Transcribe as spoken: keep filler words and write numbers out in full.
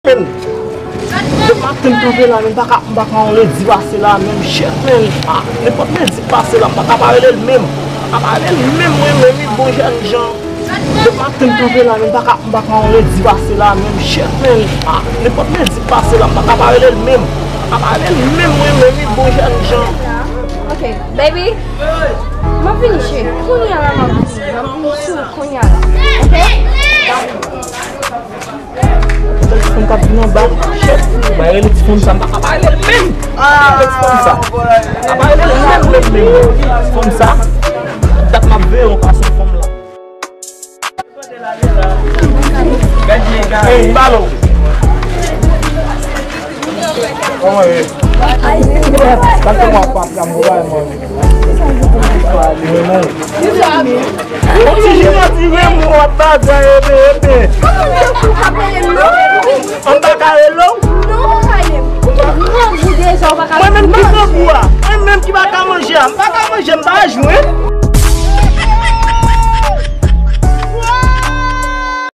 Depi maten m kanpe la, men m pa ka, m pa ka yon lendi pase la, menm shit, men. Ah, nenpòt lendi k pase la, m pa ka pa rele l menm. M pa ka pa rele l menm, mwen menm, wi, bon jèn jan. Depi maten m kanpe la, men m pa ka, m pa ka yon lendi pase la, menm shit, men. Ah, nenpòt lendi k pase la, m pa ka pa rele l menm. M pa ka pa rele l menm, mwen menm, wi, bon jèn jan. Ok, baby. M ap vini, cheri. Kounye a la, m ap vini. M ap vini sou ou kounye a la. Ok? Ti fanm k ap vin anba. Shit. Bay rele ti fanm sa, m pa ka pa rele l menm. Rele ti fanm sa. M pa ka pa rele l menm, menm, menm. Ti fanm sa. Dat m ap veye yon gason fanm la. Hey, balo. Kòman ye? Gade mwen pap la, mwen bay mwen. Yon ti jimati menm, w ap bagay, ebe, ebe. An pa ka rele w? Mwen menm ki grangou a, mwen menm ki pa ka manje a, m pa ka manje, m pa jwenn.